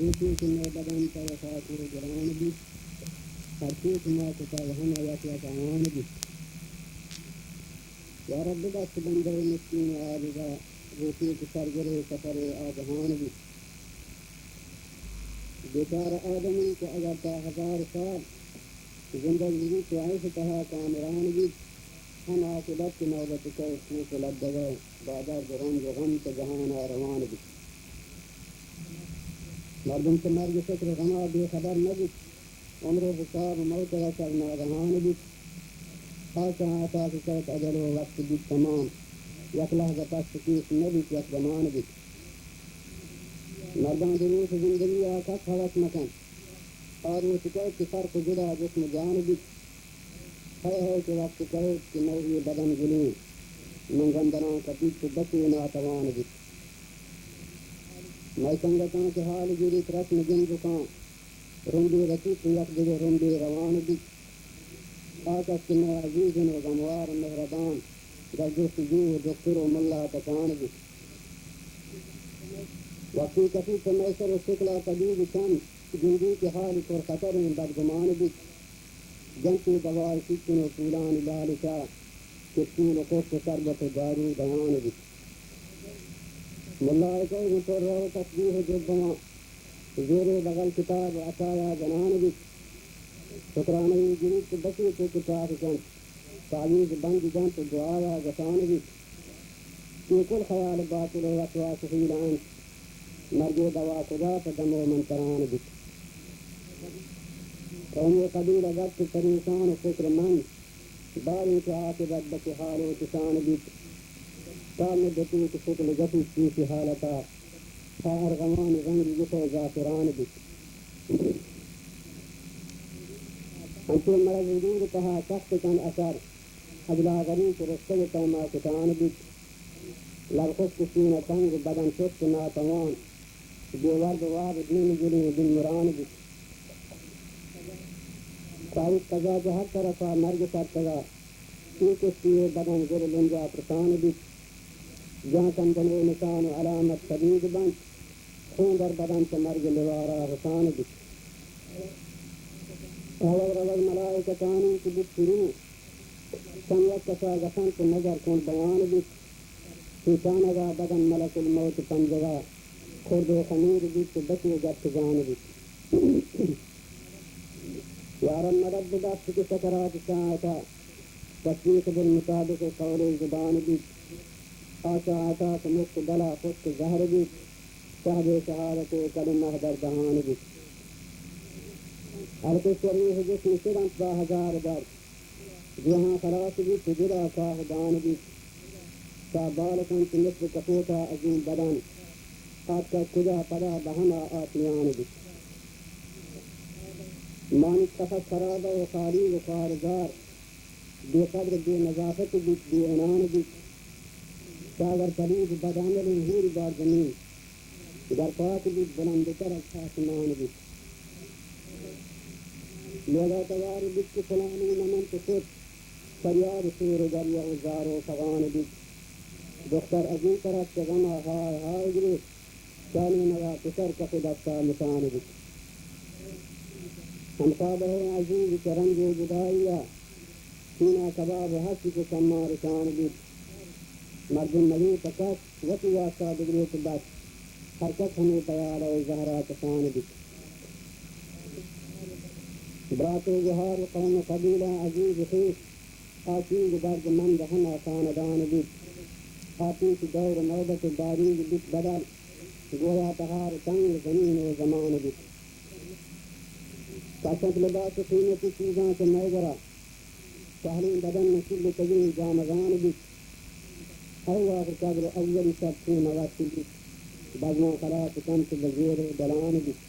روچے کہ مئے بدن تر و خاک و گران بیت، ہرچی کہ ما کتگ ہما یک یک آوان بیت۔ یا رب ببخش بندہ مسکین عاجزا، روچے کہ سرگر سفر آگہان بیت۔ بیچارہ آدمی کہ اگر تا ہزار سال زندگ بیت و عیش تہا کامران بیت، ہم عاقبت کہ نوبت کئیت کوس و لدگئے، با درد و رنج و غم چہ جہانا روان بیت۔ مردم چہ مرگ فکر و غما بے خبر نہ بیت، عمر و حساب و موت را شر ناگہان بیت۔ آ ساعتا کہ کئیت اجل و وقت بیت تمام، یک لحظہ پشت پیش نہ بیت، یک گمان بیت۔ مرداں دروس زندگی آ کس ہوس مکنت۔ آ روچ کئیت کہ فرق جدا جسم جان بیت۔ ہئے ہئے کہ وقت کئیت کہ مئے اے بدن گلیں، من گندراں کپیت تو بچے ناتوان بیت۔ مئے سنگتاں کہ حال گریت رسم جنجکاں، رندے رسیت تو یک دگہ رندے روان بیت۔ آ کس کہ مئے عزیز و غموار و مہربان، در جستجو و دکتر و ملا کسان بیت۔ وقتی کپیت تو مئے سر و شکلا پدید چم، گندی کہ حال پر خطریں بدگمان بیت۔ جنت و دوائے سیچن و پولانی لالچا، کہ پول و خشک و شربت و دارو دیان بیت۔ ملائکہ گوں پر و تسبیح و جبواں، زیر بغل کتاب و عصایا جنان بیت۔ شکرانہ ای گریت و بچیت و کتاب کنت، تعویذ بند دنت و دعایا گسان بیت۔ اے کل خیال باطل و وسواس و حیلہ انت۔ مرگے دوا کجا پہ دم و منتران بیت۔ قوم و قبیلہ گٹ و پریشان و فکر مند، باریں کہ عاقبت بہ چہ حال و چشان بیت۔ تا مدتی کہ شکل گپیت پیشی حالتا، تا ارغوان رنگی گت و زعفران بیت۔ انچو مرض وجود تہا سخت کن اثر، اجلا غریق رستگ پیما کتان بیت۔ لب خشک سینہ تنگ بدن سست ناتوان، بے ورد واب دین گلیں دل مران بیت۔ ساری قضا چہ ہر طرفا مرگ سرتگا، اے کشتی بدن گل لنجا پرسان بیت۔ جان کندن و نشان و علامت پدید بنت، خون در بدن چہ مرگ لیوارا رسان بیت۔ روگ روگ ملائکتانی کہ بیت شروع، چم یک کسا گسنت و نظر کن بیان بیت۔ پیچانگا بدن ملک الموت پنجگا، خرد و خمیر بیت و بچے گپت جان بیت۔ یا رب مدد بدست کہ سکرات ساعتا، تصدیق بالمطابق قول زبان بیت۔ آ ساعتا کہ مشک دلا خشک زہر بیت، شہد شہادت کلمہ در دہان بیت۔ حلق شریف جسم شدنت با ہزار درد، جوہاں خلاص بیت و جدا کاہ دان بیت۔ تا بال کنت مصر کپوتا عظیم بدن، آتکگ کجا پدا بہما آتیان بیت۔ مانت قفس خرابہ و خالی و خوارزار، بے قدر بے نظافت بیت، بے عنان بیت۔ ساگر پلید بدعملیں ہور بار زمین، گر پاک بیت بلند تر از آسمان بیت۔ لوگا توار بیت کہ فلانی نمنت و شت، فریاد شور و گریہ و زار و فغان بیت۔ دختر از این طرف چہ غما ہائے ہائے گریت، چالی نوا پسر کف دستا مشان بیت۔ ہمسابہ عزیز چہ رنج و جدائیا، سینہ کباب ہست چہ چماں رسان بیت۔ مردم ملوٹ کس وتی واستا بگریت بس، ہر کس ہمے پیالہ و زہرا کسان بیت۔ برات و گہار و قوم و قبیلہ عزیز خیش، آ چیز درد مند ہما خاندان بیت۔ آ پیش دور نوبت و باریگ بیت بدل، گویا تہار تنگ زمین و زمان بیت۔ کشنت لباس قیمتی چیزاں چہ میگرا، سہلیں بدن کلتگیں جامگان بیت۔ ارواح قبر اولی شب چون وقت بیت، بزماں خلاص کنت بہ زیر دلان بیت۔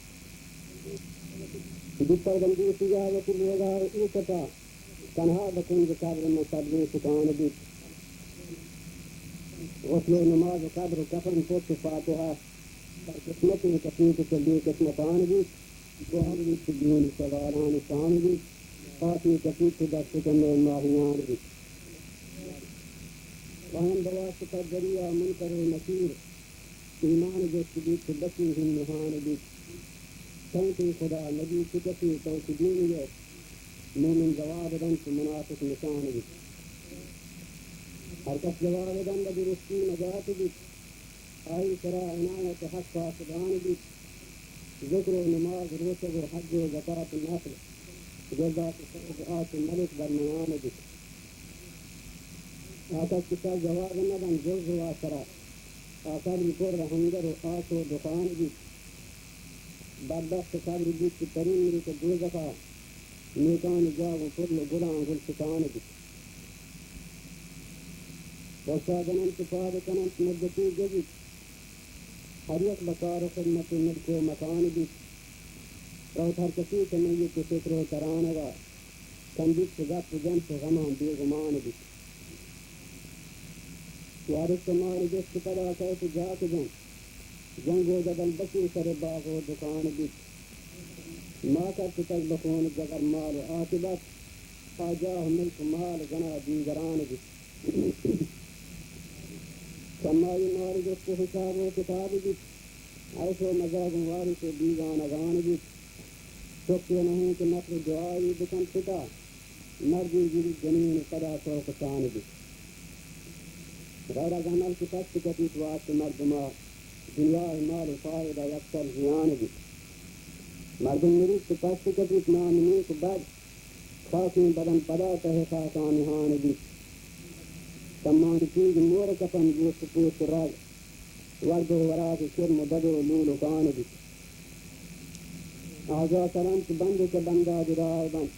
بیتگ بندیتیا وتی لوگا و ایشتا، تنہا بہ کنج قبر من سبزیں سکان بیت۔ غسل و نماز و قبر و کفن پشت و فاتحہ، سر قسمتیں کپیت چہ بے قسمتان بیت۔ گوہر بیت دین سوالان شان بیت، آتی کپیت دست کمے ماہیان بیت۔ قائم بواسطہ دریا منکر و نکیر، ایمان جست بیت بسی ہم نہان بیت۔ تنکیں خدا نبی چہ کسی، تو چہ دینی ئے، مومن جواب دنت و منافق نشان بیت۔ ہر کس جواب دنت بہ درستی نجات بیت، آئی سرا عنایت حق پاسبان بیت۔ ذکر و نماز، روچگ و حج و زکات و نفل، گردات و سوگ آت و ملک بر میان بیت۔ آ کس کہ سر جواب ندنت جز و آ سرا، آ قبر پر ہنگر و آش و دخان بیت۔ بدبخت قبر بیت کہ ترین میت دوزخا، نیکانی جاہ و پل و گلاں گلستان بیت۔ پشتا جننت و پاد کننت مدتی گزیت، ہر یک بہ کار و خدمت و ملک و مکان بیت۔ روت ہر کسی چہ میت و فکر و ترانگا، کندیت چہ گپ و جنت و غماں بے گمان بیت۔ وارث چہ مال جست پدا کئیت جاک جنت، جنگ و جدل بسی سر باغ و دکان بیت۔ ما کپتگ بہ خون جگر مال و عاقبت، آ جاہ و ملک و مال جنا دیگران بیت۔ کمائی مال جست و حساب و کتاب بیت، عیش و مزہ گوں وارث و بیگانگان بیت۔ چکے نہ انت کہ نفل و دعائی بکنت پتا، مردے گریت جنین و پدا شوق شان بیت۔ غیر از عمل کہ پشت کپیت واسط مردما، دنیا ء مال و فائدہ یکسر زیان بیت۔ مردم مریت کہ پشت کپیت، نام نیک و بد، خاکیں بدن پدا تہ خاکاں نہان بیت۔ کمانی تیگ مور کپنت، گوشت پوست و رگ، ورد و وراک کرم و دد و لول و کان بیت۔ آزا سرنت بند چہ بندا جدا بنت،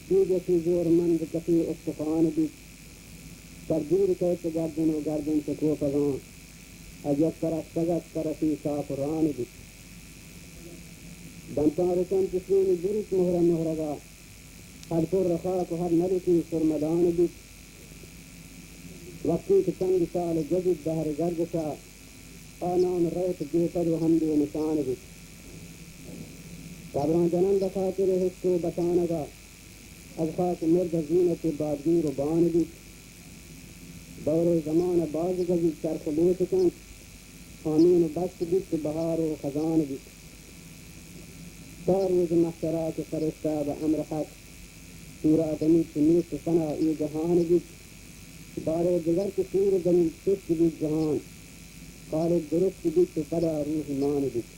تیگ چہ زور مند کسی استخوان بیت۔ سر دور کئیت گردن و گردن چہ کوپگاں، از یک طرف سگت طرفی ساک و ران بیت۔ دنتاں رسنت سیمی بریت مہرہ مہرگا، ہر پر خاک و ہر نرکی سرمدان بیت۔ وقتی کہ چند سال گوزیت دہر گردشا، آ نام روت بے پد و ہم بے نشان بیت۔ قبراں جنن بہ خاطر ہشت و بسانگا، از خاک مرد زینت بادگیر و بان بیت۔ دور زمان باز گزیت چرخ لوٹ کنت، آمین و بشت بیت و بہار و خزان بیت۔ تا روز محشرا کہ فرشتہ بہ امر حق، سورا دمیت کہ نیست فنا اے جہان بیت۔ بارے دگر کہ سور دمیت سست بیت جہان، خالق درست بیت و پدا روح مان بیت۔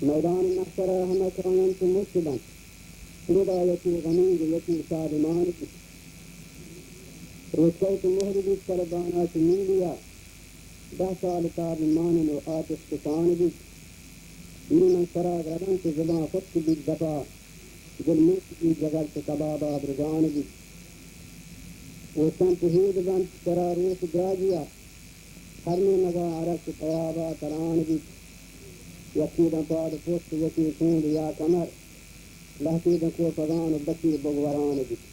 میدان محشرا ہمہ کاینت و مشت بنت، اودا یکی غمیگ و یکی شادمان بیت۔ روچ کئیت و مہر بیت سر بانا چہ نیلیا، دہ سال تاب مانن و آتش کشان بیت۔ ایمن سرا گردنت و زبان خشک بیت دپا، دل موت بیت جگر چہ کبابا برجان بیت۔ اوشتنت و ہید بنت سرا روچ دراجیا، ہر نیمگا عرق تیابا تران بیت۔ یکی داں پاد و پشت، یکی کونڈ یا کمر، لہتے داں کوپگان و بچی بگوران بیت۔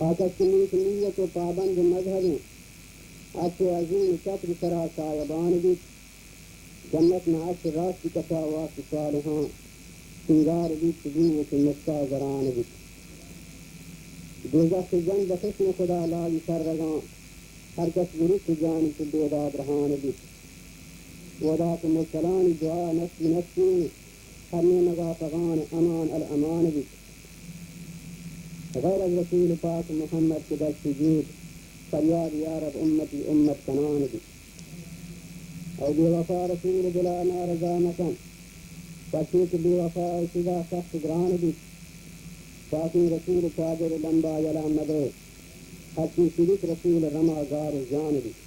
آ کس کہ نیک نیت و پابند مذہبیں، عرش عظیم چتر سرا سایبان بیت۔ جنت نہ عرش راستی کسا واسط صالحاں، سینگار بیت بو و چہ مسکا زران بیت۔ دوزخ جنگ بہ خشم خدا لالی شرگاں، ہر کس گریت جانی چہ بیداد رہان بیت۔ ودا کہ مرسلانی دعا نستی نستی، ہر نیمگا پغان امان الامان بیت۔ غیر از رسول پاک محمد کہ دست جود، فریاد یا رب امتی امت کنان بیت۔ اے بے وفا رسول دلا نارضا مکن، پرچے کہ بے وفائی سزا سخت گران بیت۔ پاکیں رسول چادر لمبا یلا مدئے، ہرچی شریک رسول رما گار و جان بیت۔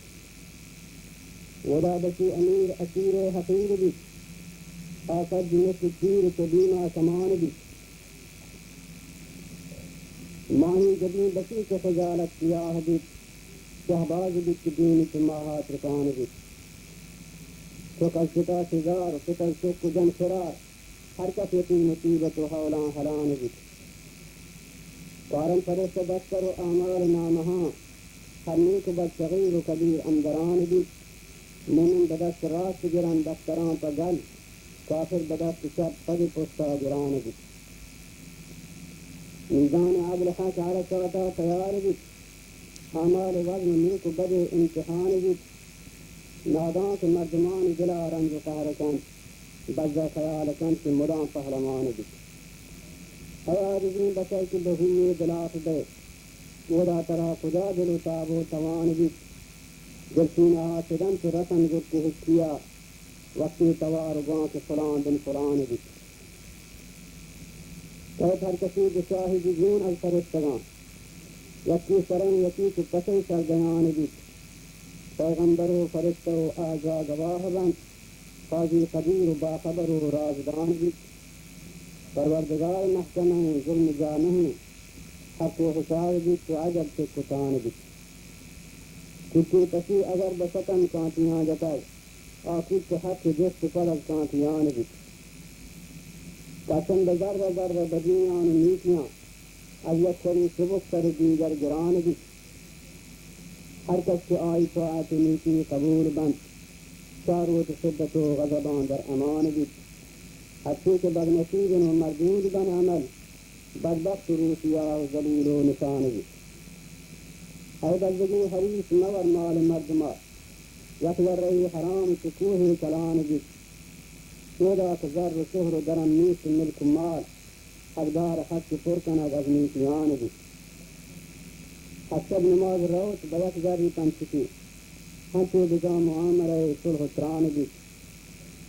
ودا بچی امیر اسیر حقیر بیت، آ سجی مثل تیر چہ بیما کمان بیت۔ ماہی جبین بسی چہ خجالت سیاہ بیت، شہباز بیت کہ دینی چہ ماہا ترکان بیت۔ چک از پتا چہ زار و پت از چک و جن فرار، ہر کس یتیم و طیبت و حولاں ہلان بیت۔ کارم فرشتہ دفتر و اعمال نامہاں، ہر نیک و بد صغیر و کبیر اندران بیت۔ مومن بہ دست راست گران دفتراں پہ گل، کافر بہ دست چپ پد پشتا گران بیت۔ میزان عدل حق عرصاتا تیار بیت، اعمال وزن نیک و بد امتحان بیت۔ نادان کہ مردمانی دل ءَ رنج ءُ قہر کنت، بزگ ءَ خیال کنت کہ مدام پہلوان بیت۔ اے عاجزیں بشر کہ بہ ہوئے دل ءَ تو بئے، اودا ترا کجا دل ءُ تاب ءُ توان بیت؟ دلسینہ ءَ چہ دنت ءُ رسن گرت کہ ہچی ءَ، وقتی توار ءُ گوان کہ فلان بن فلان بیت۔ کئیت ہر کسی دو شاہدی گون از فرشتگان، یکی سرن یکی چو پسئے سر دیان بیت۔ پیغمبر ءُ فرشتہ ءُ آجا گواہ بنت، قاضی قدیر ءُ باخبر ءُ رازدان بیت۔ پروردگار محکمہ ایں، ظلم جا نہ ایں، حق ءُ حساب بیت ءُ عجب چک ءُ تان بیت۔ کوٹی پسی اگر بہ ستم کانٹیاں جتگ، آ کوٹ حق جست ءُ پد از کانٹیان بیت۔ کسن بہ ذرہ ذرہ بدیان ءُ نیکیاں، از یک سری سبک سر دیگر گران بیت۔ ہر کس کہ آئی طاعت ءُ نیکی قبول بنت، چار روچ شدت ءُ غضباں در امان بیت۔ ہرچی کہ بدنصیب ءُ مردود بن عمل، بدبخت ءُ روسیاہ ءُ ذلیل ءُ نشان بیت۔ اے بزگیں حریص، مور مال مردما، یک ذرہ حرام چو کوہے کلان بیت۔ اودا کہ زر ءُ شہر ءُ درم نیست، ملک ءُ مال، حقدار حق پر کنگ از نیکیان بیت۔ ہشت سد نماز روت بہ یک زری پنچکی، ہنچو بزاں معاملہ صلح ءُ تران بیت۔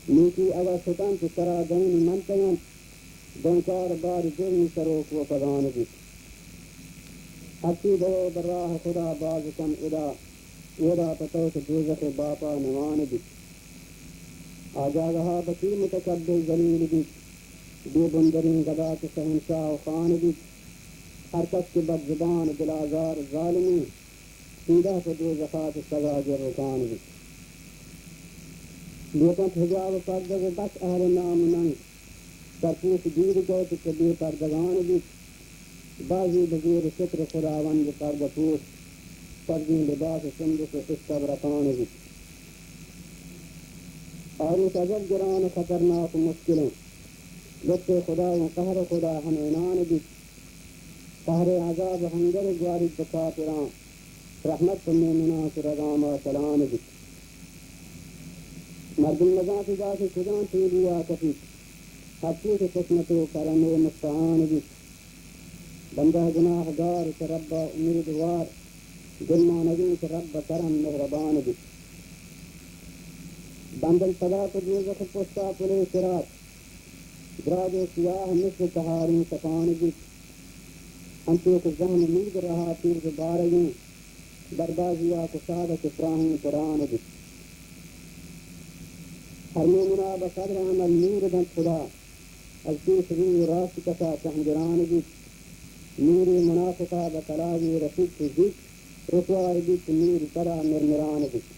نیکی اگاں شتنت ترا دئینی منتگنت، بنکار بار جرمی سروک ءُ پگان بیت۔ ہرچی دئے بہ راہ خدا باز کن ادا، اودا پہ تو چہ دوزخ ءِ باپا نوان بیت۔ آ جاگہا بہ چی متکبر ذلیل بیت، بے بندریں گدا چہ شہنشاہ ءُ خان بیت۔ ہر کس کہ بد زبان ءُ دلازار ظالمیں، سیدہ پہ دوزخا چہ سزا گرکان بیت۔ لوٹنت حجاب ءُ پردگ ءُ بس اہل نام ءُ ننگ، سرپوش دیر کئیت کہ بے پردگان بیت۔ بازی بہ زیر ستر خداوند پردہ پوش، سبزیں لباس سندس ءُ استبرقان بیت۔ آروس عجب گران ءُ خطرناک ءُ مشکلیں، لطف خدا ءُ قہر خدا ہمینان بیت۔ قہر عذاب ہنگر گواریت بہ کافراں، رحمت پہ مومناں چہ رگاما چلان بیت۔ مردم نزانت داں کہ کجام ٹیلی ءَ کپیت، ہرچی کہ قسمت ءُ کرم ءِ مستعان بیت۔ بندہ گناہ گار چہ رب ءَ امیدوار، دلمانگیں چہ رب ءَ کرم مہربان بیت۔ بندن پدا پہ دوزخ ءِ پشتا پلے صراط، دراج ءُ سیاہ مثل تہاریں تپان بیت۔ انچو کہ زہم مید رہا تیز بارگیں، بربازیا کشادہ چہ پراہیں پران بیت۔ ہر مومنا بہ قدر عمل نور دنت خدا، از پیش روی راست کسا چہنگران بیت۔ نور منافقا بہ تلاوی رسیت چہ زیت، رسوای بیت نور پدا مرمران بیت۔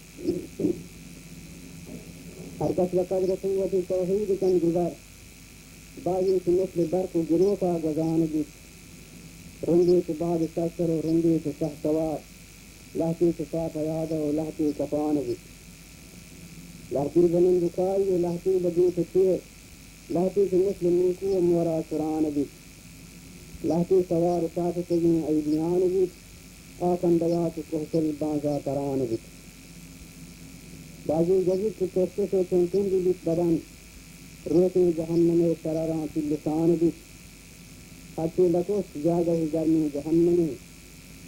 ہر کس بہ قدر قوت توحید کن گزر، بازی چہ مثل برق ءُ گنوکا گوزان بیت۔ رندے چہ باد سرسر ءُ رندے چہ شہسوار، لہتے چہ ساپ یادہ ءُ لہتے کپان بیت۔ لہتے بہ نندوکائی ءُ لہتے بہ گیت ءُ چیر، لہتے چہ مثل نیکو ءُ مورا سران بیت۔ لہتے سوار ساتتگیں عیدیان بیت، آ کندگا چہ کوہسری بانزا تران بیت۔ بازی گزیت چہ کشکش ءُ چنچنگی بیت بدن، روچیں جہنم ءِ شرراں تلسان بیت۔ ہرچی لکوست جاگہے گرمیں جہنمے،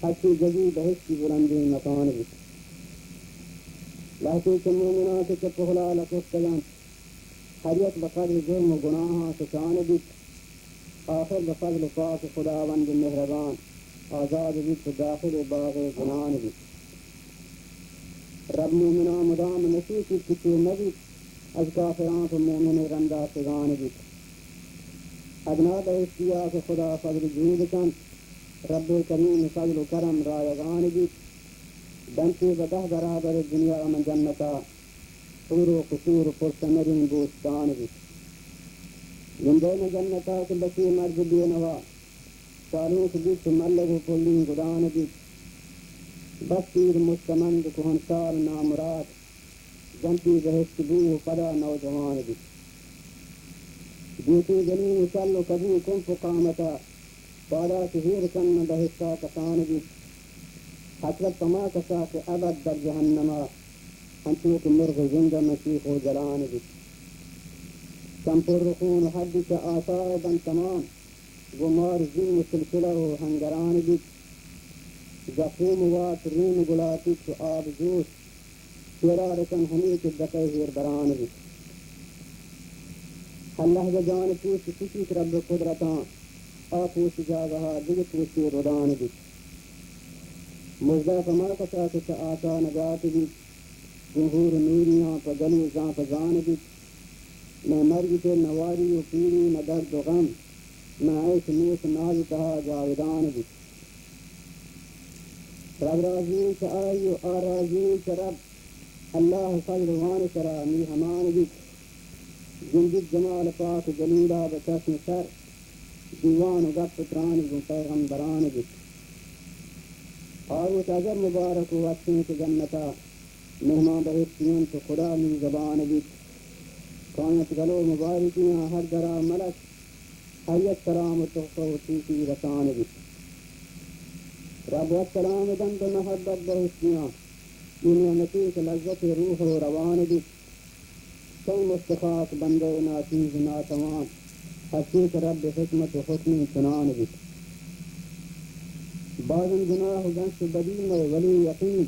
ہرچی گزی بہشتی بلندیں مکان بیت۔ لہتے چہ مومناں کہ چہ پہلا لکوستگاں، ہر یک بہ قدر جرم ءُ گناہاں کشان بیت۔ آخر بہ فضل پاک خداوند مہربان، آزاد بیت ءُ داخل باغ جنان بیت۔ رب مومناں مدام نشیپیت کہ چو مہ بیت، از کافراں پہ مومن رندا سگان بیت۔ ادنا بہشتیا کہ خدا فضل جود کنت، رب کریم فضل ءُ کرم رایگان بیت۔ دنتے بہ دہ برابر دنیا من جنتا، حور ءُ قصور ءُ پرثمریں بوستان بیت۔ گندئے نہ جنتا کہ بچے مرد بے نوا، سالونک بیت چو ملگ ءُ پلیں گدان بیت۔ بس پیر مستمند کہنسال نامراد، جنتی بہشت بو ءُ پدا نوجوان بیت۔ گیتی جنین چل ءُ کدی کنپ ءُ قامتا، پادا کہ ہیر کن بہشتا کسان بیت۔ حسرت پما کسا کہ ابد در جہنما، انچو کہ مرغ زند ءَ من سیخ و جلان بیت۔ چم پر خون و ہڈ چہ آسا بنت تمام، گوں مار زین و سلسلہ و ہنگران بیت۔ زخوم و وات ریم گلاتیت چو آب جوش، پیرار کن ہمے کہ دپئے ہیر بران بیت۔ ہر لحظہ جان پوست سچیت رب قدرتاں، آ پوست جاگہا دگہ پوستے ردان بیت۔ مژدہ پہ ما کسا کہ چہ آسا نجات بیت، جمہور نوریاں پہ گلے زان پہ زان بیت۔ مئے مرگ چہ نہ واری و پیری، نہ درد و غم، مئے عیش نوش ناز تہا جاودان بیت۔ رب راضی چہ آئی و آ راضی چہ رب، اللہ فضل وان سرا میہمان بیت۔ گندیت جمال پاک جلیلا بہ چشم سر، دیوان و گپ و تران گوں پیغمبران بیت۔ آروس عجب مبارک و وشیں کہ جنتا، مہمان بہشتی انت و خدا میزبان بیت۔ کاینت گل و مبارکیاں ہر درا ملک، ہر یک سلام و تحفہ و توکی رسان بیت۔ رب والسلام دنت و محبت بہشتیاں، اے نعمتے کہ لذت روح و روان بیت۔ کئے مشت خاک بندہ ناچیز ناتوان، ہرچی کہ رب حکمت و حکمی چنان بیت۔ بازن گناہ و گنش و بدی مئے ولی یقین،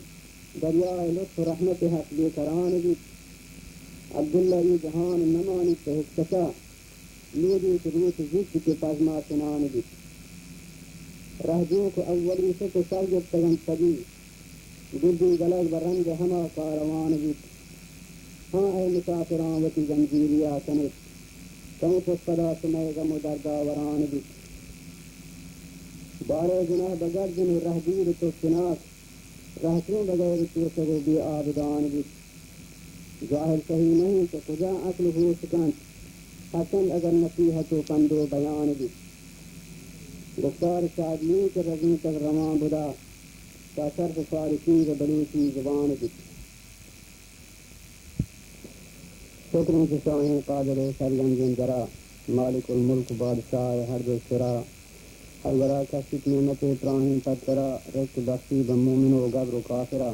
دریائے لطف و رحمت حق بے کران بیت۔ عبداللہ اے جہان نمانیت پہ ہچ کسا، لوگیت روچ زوت کہ پژما چنان بیت۔ رہجوک و اولی شت و سر گپتگنت پدی، گڈی گلگ بہ رند ہما کاروان بیت۔ ہاں اے مسافراں وتی زنجیریا کنیت، کمو پس پدا شمئے غم و دردا وران بیت۔ بارئے گناہ بہ گردن و رہگیر و ترسناک، رہ چون بغیر توشگ و بے آبدان بیت۔ جاہل سہی نہ انت کہ کجا عقل ہوش کنت، ہرچند اگر نصیحت و پند و بیان بیت۔ گفتار شادلی کہ رزینتگ روان بدا، تا شرف فارسی و بلوچی زبان بیت۔ شکر انت شاہیں قادر سرگنجیں درا، مالک الملک بادشاہ ہر دو سرا، ہر گورا کشیت نعمت پراہیں پترا، رزق بخشی بہ مومن و گبر و کافرا۔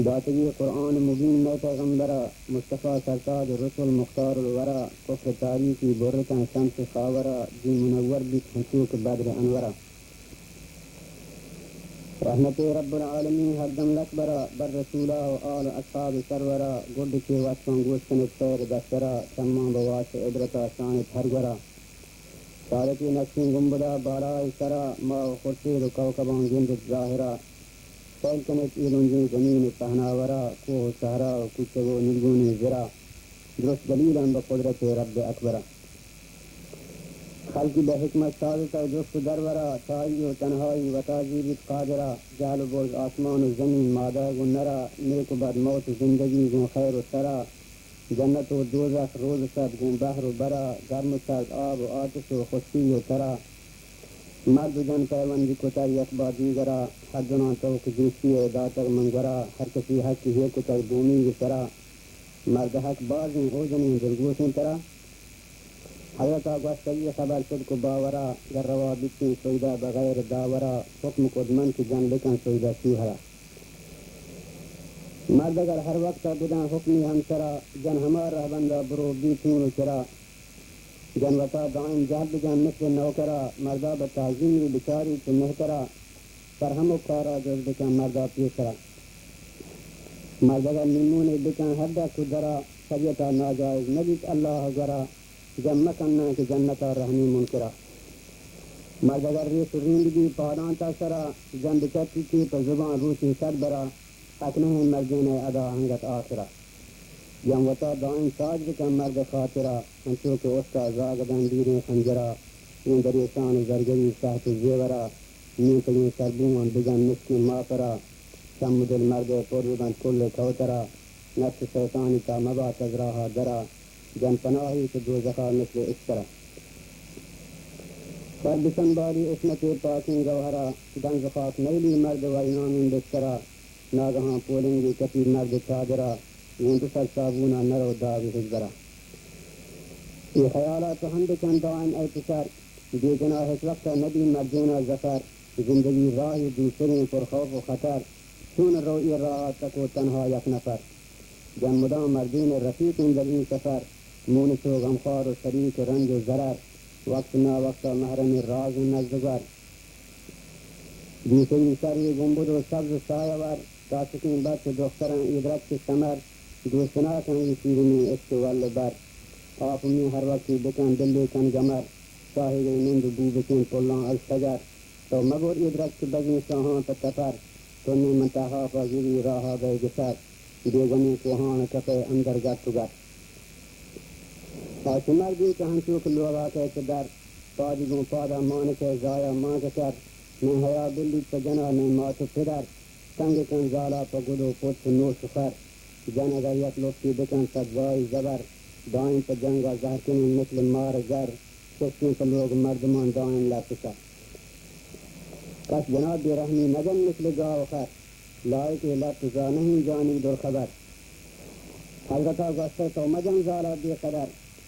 داتگی قرآن مبین مئے پیغمبرا، مصطفی سرتاج رسل مختار الورا، کفر تاریکی برتاں شمس خاورا، دین منور بیت ہنچو کہ بدر انورا۔ رحمت رب العالمین ہردم لک برا، بر رسولا و آل و اصحاب سرورا، گڈ چہ واسطاں گوش کنت خیر دفترا، چماں بواس عبرتا شانت ہر گورا۔ سارتی نقشیں گنبدا بالائے سرا، ماہ و خورشید و کوکباں گندت ظاہرا۔ سیل کنت اے لنجیں زمین پہناورا، کوہ و صحرا و کوچگ و نیلگونیں زرا۔ درست دلیلاں بہ قدرت رب اکبرا۔ خلقی بہ حکمت سازتگ جست و درورا، تائی و تنہائی وتا زیریت قادرا۔ جہل و بغض آسمان و زمین، مادہ گوں نرا، نیک و بد موت و زندگی گوں خیر و شرا۔ جنت و دوزخ روز و شب گوں بحر و برا، گرم و سرد آب و آتش و خشکی و ترا۔ مرد و جن پیوندی کتگ یک با دیگرا، ہر دوناں توک دوستی ء داتگ من گورا۔ ہر کسی حقی ہیر کتگ دومی ء سرا۔ مرد حق بازیں او جنیں دلگوشیں ترا۔ حضرتا گوشتگی خبر صدق و باورا، گر روا بیتیں سویدا بغیر داورا، حکم کت من کہ جن بکن سویدا شوہرا۔ مرد اگر ہر وقتا بداں حکمی ہمسرا، جن ہما رہبندا برو بی چون و چرا۔ جن وتا دائم جہد بجن مثل نوکرا، مردا بہ تعظیمی بچاری چو مہترا۔ پر ہمک کارا جز بکن مردا پیسرا۔ مرد اگر نیمونے بکن ہر ڈک و درا، شریعتا ناجائز نبیت اللہ گورا۔ جن مکن ناں کہ جنتا رہنی منکرا۔ مرد اگر ریش و ریند بی پادانتا سرا، جن بچٹی تی پہ زبان روچی صد برا۔ حق نہ انت مردین ء ادا انگت آخرا۔ جن وتا دائم ساز بکن مرد خاطرا، انچو کہ استا زاگ دنت دیریں خنجرا۔ ایں دریشان و زرگری سہت و زیورا، نیتگیں سربوان بجن مسکیں ماپرا۔ چم و دل مرد ء پر ببنت کل کوترا۔ نفس شیطانی تا مبات از راہا درا، جن پناہی چہ دوزخا مثل اشترا۔ سر بسنبالی عصمت پاکیں گوہرا، دنز خاک نیلی مرد وژنامیں بسترا۔ ناگہاں پولنگے کپی مرد چادرا، گوں دو سد صابونا نرو داغی ہچبرا۔ اے خیالا تو ہم بکن دائم اے پسر، بے گناہ ہچ وقتا نبی مردینا ظفر۔ زندگی راہی دوسریں پر خوف و خطر، چون رو اے راہ ءَ تک و تنہا یک نفر۔ جن مدام مردین رفیقیں در این سفر، مونس و غمخوار و شریک رنج و ضرر، وقت ناوقت ءَ محرمیں رازیں نزدگر۔ دیسری سروی گنبد و سبز سایہ ور، تاسکیں بچ و دختراں اے درچک ثمر، دوستناکاں اے شیرینیں عشق ول و بر۔ آپمی ہر وقتی بکن دلی کن گمر، شاہگیں نند بو بچین پلاں از شجر۔ تو مبر اے درچک بزیں شاہاں پہ تپر، تو نی من تہا پہ زیری راہا بئے گسر، بے گمیں کوہان کپئے اندر گٹ و گر۔ آ چہ مردے کہ ہنچو کہ لوگا کئے چہ در، پادی گوں پادا مانکئے زایا مانکہ کر، نی حیا بلیت پہ جنا نی مات و پدر، تنگ کن زالا پہ گد و پت و نوش و خر۔ جن اگر یک لفتے بکن صد زائی زبر، دائم پہ جنگا زہر کنی مثل مار گر، چشیں پہ لوگ مردمان دائم لٹ و سر۔ کس جنا بے رحمی نجن مثل گاو خر، لائق لٹ و زا نہیں جانی در خبر۔ حضرتا گوشتہ تو مجن زالا بے قدر،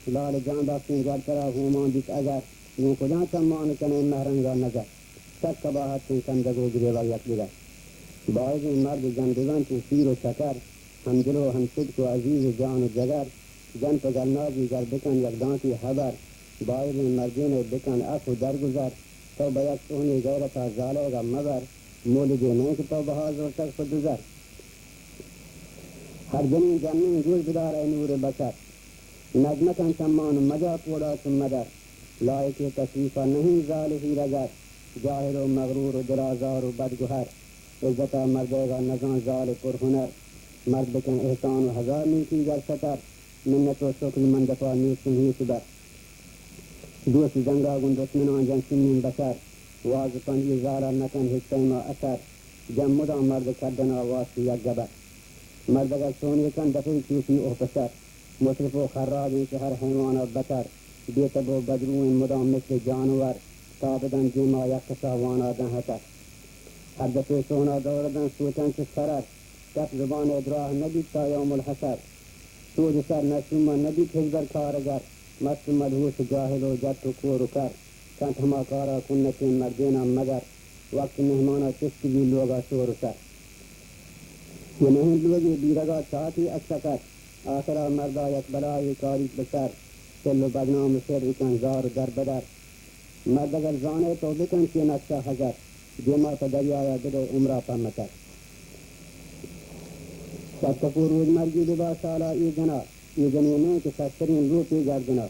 لال جان بخشیں گر ترا ہومان بیت اگر، گوں کجا چمان کنے مہرنگا نظر۔ سک قباحت کن کندگ و گریوگ یک دگر۔ بائدیں مرد جن ببنت چو شیر و شکر، ہم دل و ہم صدق و عزیز و جان و جگر۔ جن پہ گلنازی گر بکن یک دانکے حبر، بائدیں مردین ء بکن عفو درگزر۔ تو بہ یک سہنے غیرتا زالئیگا مبر، مولدے نئے کہ تو بہا زرتگ خود دزر۔ ہر جنین جنین گوش بدار اے نور بشر، نز مکن چمان مجا پوڑا چو مدر۔ لائق تشریفا نہیں زال ہیرگر، جاہل و مغرور و دلازار و بدگہر۔ عزتا مردئیگا نزان زال پر ہنر، مرد بکن احسان و ہزار نیکی گر ستر۔ منت و شکر من دپا نیستم ہیچ بر۔ دوست جنگا گوں دشمناں جن سنین بشر، واز پنجی زالا نکن ہچ پیما اثر۔ جن مدام مرد کڈنا واسطے یک گبر۔ مرد اگر سونے کن دفعی چوشی اوپسر، مصرف و خرابیں چہ ہر حیوانا بتر۔ بے تب و بدروئیں مدام مثل جانور، تا بدن دیما یک کسا وانا دن ہتر۔ ہر دفعے سونا دور دن سوچن چہ سرر، کس زبان ء دراہ نہ بیت تا یوم الحشر۔ سوج سر نہ شوم نہ بیت ہچبر کارگر، مست و مدہوش و جاہل و جٹ و کور و کر، کنت ہما کارا کنتیں مردیناں مگر، وقت مہمانا چست بی لوگا شور و سر۔ یہ نہیں لوگے بیرگا چاتی اکسکت، آخرا مردا یک بلائے کاریت بسر، سل و بدنام و شر کن زار و در بدر۔ مرد اگر زانئے تو بکن چے نقشہ حذر، دیما پہ دریایا بدئے عمرا پہ مچر۔ سرکپ و روزمرگی ببا سالا اے جنا، اے جنینیں کہ سستریں لوپے گردنا،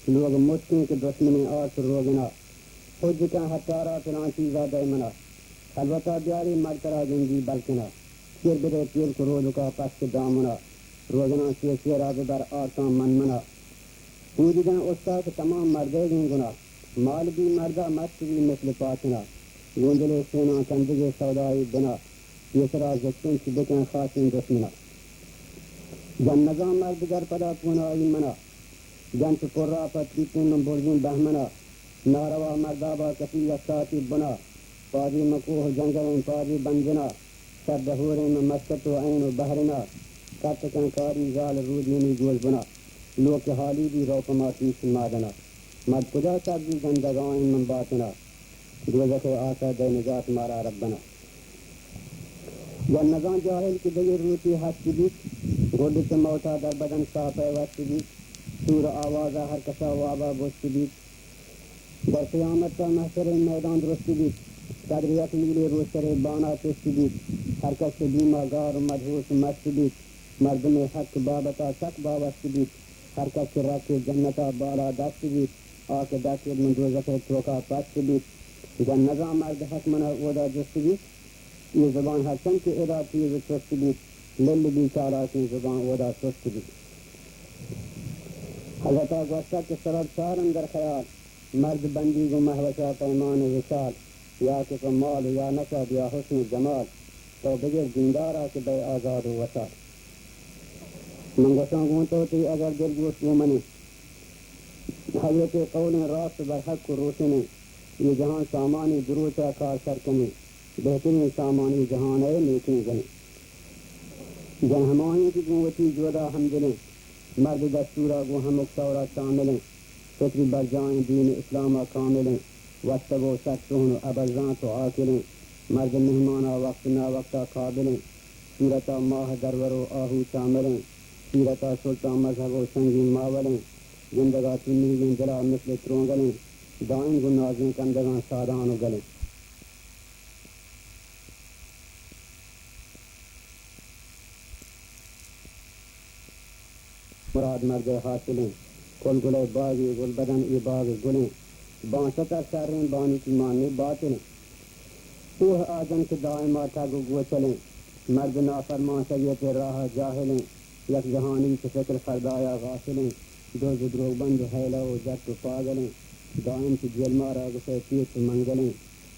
لوگ مشکیں کہ دشمنیں آس روگنا، حج کن ہتارا پلان چیزا دئے منا، خلوتا بیاری مرد ترا گندی بلکنا، چیر بدئے پیلک و رودکا پشت دامنا، روزناں چیر چیرا ببر آرتاں من منا۔ پوج دن استاک تمام مردئیگیں گناہ، مال بی مردا مست بی مثل پاچنا، گوں دل و سوناں کندگے سودائی بنا، پیسرا زشتن چی بکن خاصیں دشمنا۔ جن نزان مرد گر پدا پونائی منا، جن چو پرا پتریتیں من برزیں بہمنا، ناروا مردابا کپی یک ساعتی بنا، پادی مکوہ جنگلیں پادی بندنا، سر دہوریں من مسکت و عین و بحرنا، کت کن کاری زال رودینی گوز بنا۔ لوک حالی بی رو پہ ما پیش مادنا۔ مرد کجا سبزی گندگائیں من باتنا۔ دوزخ آسا دے نجات مارا ربنا۔ یا نزان جاہل کہ دگہ روچی ہست بیت، گڈ چہ موتا در بدن ساپئے وست بیت، سور آوازا ہر کسا وابا بست بیت۔ در قیامت تا محشر میدان درست بیت، قدر یک میلے روشترے بانا چست بیت، ہر کس چہ دیما گار و مدہوش و مست بیت۔ مردم حق بابتا سک باوست بیت، ہر کس کہ رکھ جنتا بالا دست بیت، آ کہ دست من دوزخ توکا پست بیت۔ جن نزان مرد حق منا اودا جست بیت، یہ زبان ہر چند کہ ادا تیز و چست بیت، لل بی چالاکیں زبان اودا سست بیت۔ حضرتا گوشتگ کہ سبب چار اندر خیال، مرد بندی گوں مہوشا پیمان وشال، یا کہ پہ مال و یا نشہ بیا حسن و جمال، تو بگر دیندارا کہ بئے آزاد و وشال۔ من گوشاں گوں تو تئی اگر دل گوش گوں منی، حضرت قولیں راست بر حق و روشنیں، یہ جہان سامانی دروچا کار سر کنیں، بہتریں سامان یہ جہان اے نیکیں جنیں۔ جن ہمائیں کہ گوں وتی جودا ہمدلیں، مرد دستورا گوں ہمک طورا شاملیں، فکر برجائیں دین اسلاما کاملیں، وشتگ و سک سہن و ابرزانت و عاقلیں، مرد مہمانا وقت ناوقتا قابلیں، صورتا ماہ درور و آہو چاملیں، سیرتا سلطان مذہب و سنگین ماولیں، زندگا چنیگیں دلا مثل ترونگلیں، دائم گوں نازیں کندگاں شادان و گلیں۔ مراد مرد ء حاصلیں، کل گل ء باگے گل بدن اے باگ گلیں، بانستا شریں بانکی مان ء باطلیں۔ کوہ آجن کہ دائما ٹگ و گوچلیں، مرد نافرمان شریعت ء راہ ء جاہلیں، یک جہانی چہ فکر فردایا غافلیں، دز و دروگبند و حیلہ و جٹ و پاگلیں، دائم چہ جیلمارا گسئے پیت و منگلیں،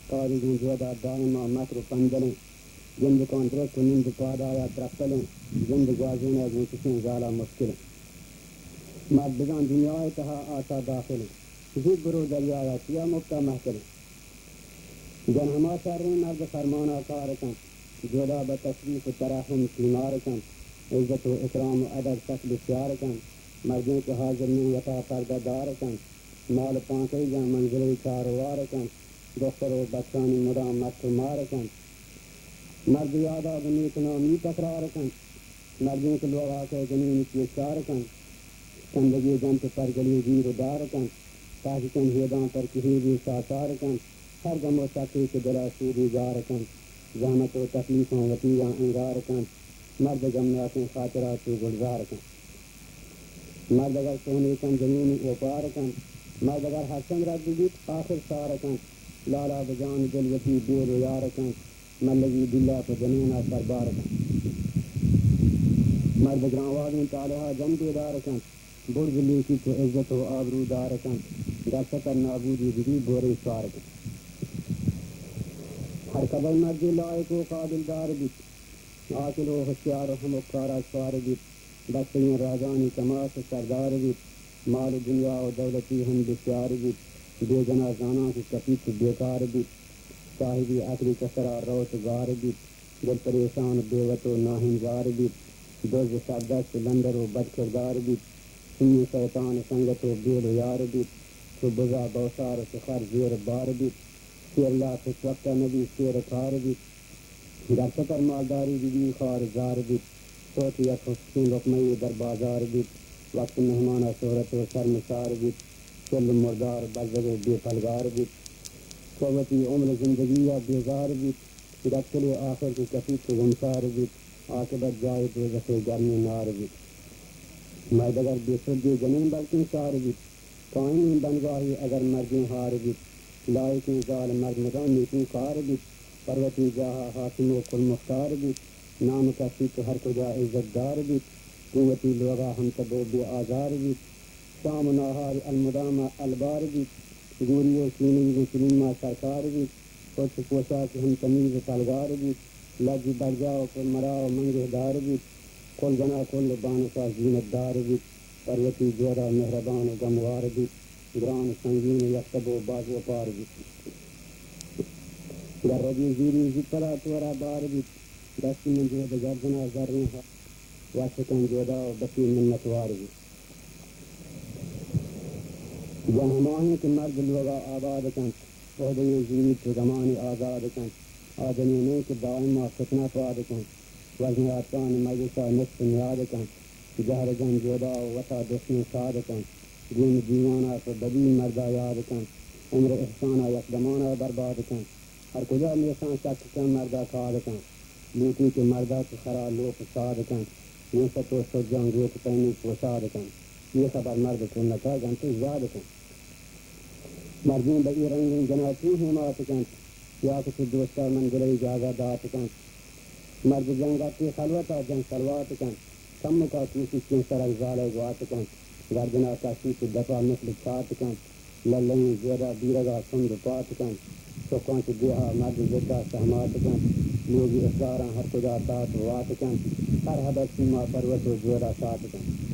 کاریگیں جہدا دائما مکر و پندلیں۔ گندکاں درست و نند پادایا ترپلیں، زند گوازینا گوں چشیں زالا مشکلیں۔ مرد بزاں دنیا ء تہا آسا داخلیں، زود برو دریایا چیا مپتا محفلیں۔ جن ہما شریں مرد فرمانا کار کنت، جودا بہ تشریف و ترحم تیمار کنت، عزت و اکرام و ادب سک بسیار کنت، مردیں کہ حاضر نیں وتا پردہ دار کنت۔ مال پانکئی جاں منزلے چار و وار کنت، دختر و بچانی مدام مٹ و مار کنت۔ مرد یادا گوں نیک نامی تکرار کنت، مردیں کہ لوگا کئے جنین پیشکار کنت۔ کندگی جنت پرگلی گیر و دار کنت، تاہی کن ہیداں پر کہیبی ساچار کنت۔ ہر گم و سکے کہ دلا سودی گار کنت، زحمت و تکلیفاں وتیگاں انگار کنت۔ مرد گمناکیں خاطرا چو گلزار کنت۔ مرد اگر سونے کن جنین اوپار کنت، مرد اگر ہر چند رد ببیت آخر سار کنت، لالا بجان دل وتی بیل و یار کنت، ملگی دلا پہ جنینا سربار کنت۔ مرد گرانوابیں طالعا جن بیدار کنت، برز لیکی چو عزت و آبرو دار کنت، گر ستر نابودی ببی بورے سوار کنت۔ ہر قدر مردے لائق و قابل دار بیت، عاقل و ہوشیار و ہمک کارا شوار بیت، بستگیں راجانی کماش و سردار بیت، مال و دنیا و دولتی ہم بسیار بیت، بے جنا زاناں کہ کپیت و بیکار بیت، صاحبی عقلی کسرا روت و گار بیت، دل پریشان و بے وت و ناہنجار بیت، دز و شردست و لندر و بدکردار بیت، سنی شیطان و سنگت و بیل و یار بیت، چو بزا بوسار و چو خر زیر و بار بیت، شیر لاپ ہچ وقتا نبی شیر کار بیت۔ گر چتر مالداری ببی خوار زار بیت، سوت یک ہشکیں لقمہ یے در بازار بیت، وقت مہمانا شہرت و شرمسار بیت، چل مردار بزگ و بے پلگار بیت، چو وتی عمر زندگیا بیزار بیت، گٹکلے آخر کہ کپیت و گمسار بیت، عاقبت جاہ دوزخے گرمیں نار بیت۔ مرد اگر بے سدے جنین بلکیں سار بیت، قائمیں بنگاہے اگر مردیں ہار بیت، لائقیں زال مرد مدام نیکوکار بیت، پر وتی جاہا حاکم و کل مختار بیت، نام کشیت و ہر کجا عزت دار بیت، گوں وتی لوگا ہم تب و بے آزار بیت، شام و ناہار المداما البار بیت، گوری و سینی و سلیما سرکار بیت، پچ و پوشاک ہم تمیز و پلگار بیت، لج و برجا و پر مرا و منگہ دار بیت، کل گنا کل و بانسا زینت دار بیت، پر وتی جودا مہربان و گموار بیت، گران و سنگین و یک تب و باز و پار بیت۔ گر رگی زیری زی پدا تورا بار بیت، دستی من جود گردنا زرین ہا، واسکن جودا و بسی منتوار بیت۔ جاہ ہماہیں کہ مرد لوگا آباد کنت، عہدہ زیریت و گمانی آزاد کنت، آ جنینیں کہ دائما فتنہ پاد کنت، وزن آتکان مجلسا نشت و نیاد کنت، جہر جن جودا و وتا دشمن ساد کنت، دیم دیوانا پہ بدی مردا یاد کنت، عمر احسانا یک دمانا برباد کنت۔ ہر کجا میساں شک کن مردا کاد کن، لوٹی کہ مردا چہ خرا لوپ ساد کن، میسہ تو سجاں گوت پینی پوشاد کن، یہ خبر مرد کنتا گنت و یاد کن۔ مردین بہ ای رنگین جنا چی ہیمات کنت، یا کہ چہ دوستا من گلئی جاگہ دات کنت۔ مرد جنگا تی خلوتا جن سلوات کنت، کمکا کوشش کن سرک زالئے گوات کنت، گردنا کشی چہ دپا مثل چات کنت۔ للہیں زیدا بیرگا سند و پات کنت، چکاں چہ دیہا مرد زدا سہمات کنت، لوگی اسراراں ہر کجا تات و وات کنت، ہر ہبر سیما پروت و جودا سات کنت۔